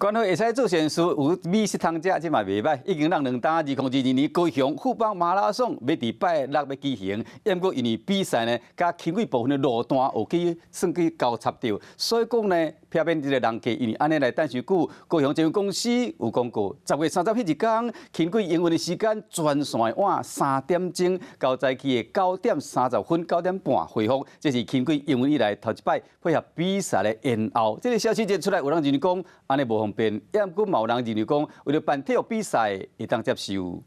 關好會使做善事，有美食通食，這嘛袂䆀。已經讓兩冬2022年高雄富邦馬拉松欲佇拜六欲舉行，毋過因為比賽呢，佮輕軌部分的路段有去算去交插著，所以講呢，避免這個人客因為按呢來等傷久。高雄捷運公司有公告，10月30彼一工，輕軌營運的時間全線晚3點鐘，到早起的9點30分、9點半恢復。這是輕軌營運以來頭一擺配合比賽的延後。這個消息一出來，有人認為講按呢無方便，也毋過嘛有人認為講，為著辦體育比賽會當接受。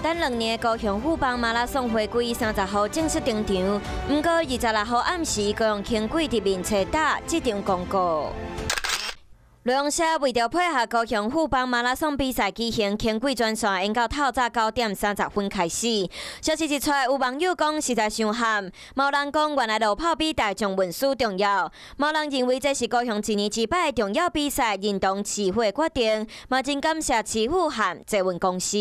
等2年高雄富邦馬拉松回歸30號正式登場，毋過26號暗時，高雄輕軌佇面冊打這張公告。旅行社為著配合高雄富邦馬拉松比賽舉行，輕軌專線延到透早9點30分開始。消息一出，有網友講實在傷譀，嘛有人講原來路跑比大眾運輸重要，嘛有人認為這是高雄一年一擺重要比賽，認同市府的決定，嘛真感謝市府和捷運公司。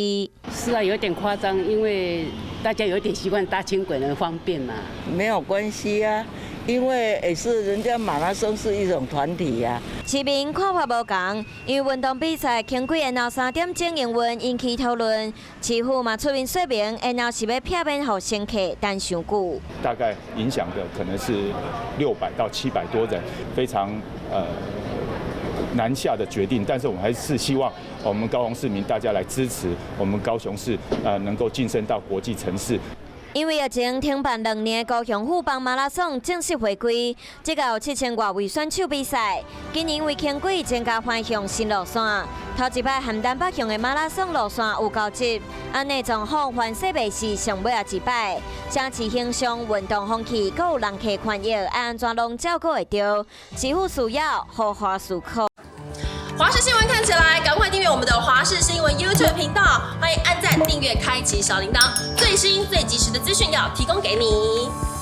是啊，有點誇張，因為大家有點習慣搭輕軌能方便嘛。沒有關係啊。因為也是人家馬拉松是一種團體呀。市民看法無仝，因為運動比賽輕軌延後3點鐘營運引起討論，市府嘛出面說明，延後是欲避免予乘客等傷久。大概影響的可能是600到700多人，非常難下的決定，但是我們還是希望我們高雄市民大家來支持我們高雄市，能夠晉升到國際城市。因為疫情停辦2年，高雄富邦馬拉松正式回歸，這個有7000外位選手比賽。今年為輕軌增加環向新路線，頭一擺和南北向的馬拉松路線有交集，按呢狀況凡勢袂是上尾仔一擺。城市形象、運動風氣，閣有人客權益，按怎攏照顧會著，市府需要好好思考。華視新聞看起來，趕快訂閱我們的華視新聞 YouTube 頻道，歡迎按讚、訂閱、開啟小鈴鐺，最新最及時的資訊要提供給你。